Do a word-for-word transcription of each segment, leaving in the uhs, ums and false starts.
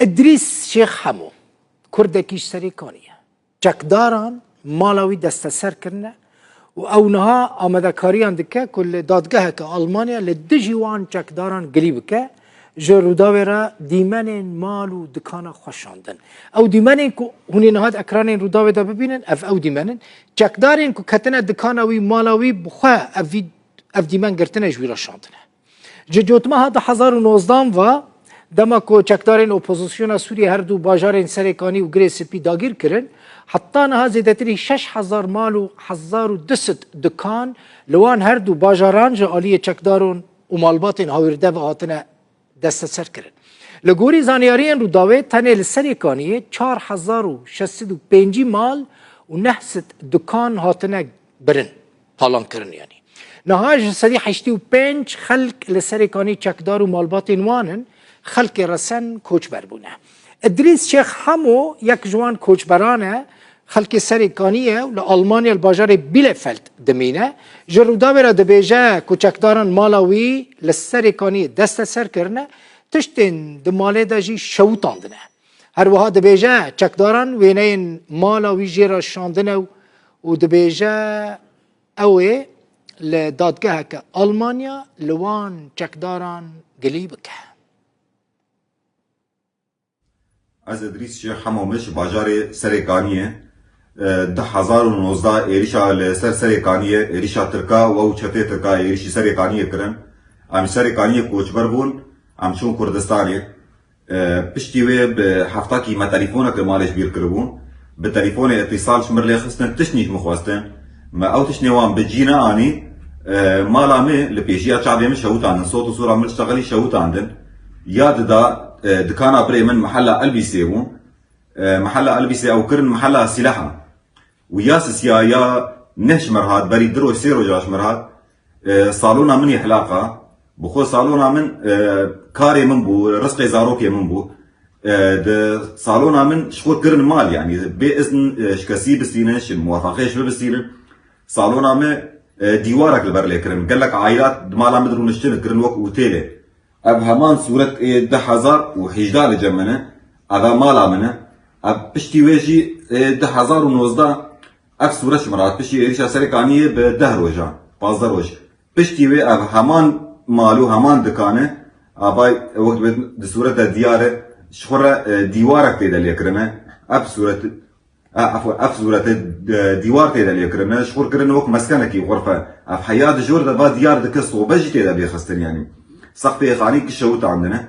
Îdrîs Şêx Hemo, Kurdekî ji Serêkanî ye. Çekdaran mala wî desteser kirine û ew niha amadekariyan dike ku li dadgeheke Almanya li dijî wan çekdaran gilî bike, ji Rûdawê re dîmenên mal û dikana xwe şandin. Ew dîmenên ku hûn ê niha di ekranên Rûdawê de bibînin, ev ew dîmen in. Çekdarên ku ketine dikana wî, mala wî, bi xwe ev vî-, ev dîmen girtine, ji wî re şandine. Ji cotmeha du hezar û nozdan ve, dema ku çekdarên opozisyona Sûriyê her du bajarên Serêkanî û Girê Spî dagîr kirin, heta niha zêdetirî şeş hezar mal û hezar û du sed dikan li wan her du bajaran ji aliyê çekdaron û malbatên hawîrdev hatine desteser kirin. Li gorî zanyariyên Rûdawê, tenê li Serêkaniyê çar hezar û şeş sed û pêncî mal û neh sed dikan hatine birin, talan kirin yanî. Niha ji sedî heştê û pênc xelk li Serêkanî çekdar û malbatên wan in, xelkê resen koçber bûne. Îdrîs Şêx Hemo yek ji wan koçberan e, xelkê Serêkanî ye û li Almanya li bajarê Bielefeld dimîne. Ji Rûdawê re dibêje ku çekdaran mala wî li Serêkaniyê desteser kirine, tiştên di malê de jî şewitandine. Her wiha dibêje, çekdaran wêneyên mala wî jê re şandine û, û dibêje, ew ê li dadgeheke Almanya li wan çekdaran gilî bike. Ez Îdrîs Şêx Hemo, me ji bajarê Serêkaniyê. E, du hezar û nozdeh êrişa li ser Serêkaniyê, êrişa Tirka û ew çetê Tirka êrişî Serêkaniyê kirin. Em ji Serêkaniyê koçber bûn, em çûn Kurdistanê. E, piştî wê bi heftakî me telîfonek li malê ji bîr kiribû. Bi telîfonê îtîsal ji min lê xistin, tiştnî ji min xwestin. Me ew tiştnê wan bi cî neanî, e, mala min li pêşiya çavê min şewitandin. Sot û sura min li şexelî şewitandin. Ya dida, e, dikana birê min mehela Elbîsê bû. E, mehela Elbîsê ew kirin mehela sîleha. Û ya sisiya ya neh ji me re hat, berî du roj, sê roja ji me re hat, e, salona min yê hilaqa. Bi xwe salona min, e, karê min bû, rizqê zarokê min bû. E, di salona min ji xwe kirin mal, yanî bê izn, e, ji kesî bistînin, ji muwafaqê ji bibistînin. Salona min, e, dîwarek li ber lê kirin. Gelek aîlat di mala min de rûniştin kirin wek otêlê. Ev heman sûret ê du hezar û hejdeh li cem min e. Ev e mala min e. Ev piştî wê jî ê du hezar û nozdeh ev sûret ji min re hat. Piştî êrişa Serêkaniyê bi deh rojan, pazdeh roj. Piştî wê ev heman mal û heman dikan e. Avay wek dibêt di sûret de diyar e. Ji xwe re, e, dîwarek tê de lê kirine. Ev sûret E, efwe, ev sûretê, e, dîwar tê de lê kirine, ji xwe kirine wek meskenekî, xurfe. Ev heya di jor de va diyar dike, sobe jî tê de bê xistin, yanî. Sexfê xanî ki şewitandine.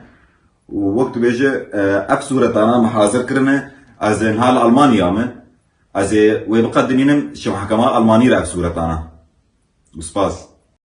Û wek tu bêje, e, ev sûretana me hazir kirine, ez ê niha li Almanya me, ez ê wê biqedimînim ji mehkema Almanî re ev sûretana. Û spas.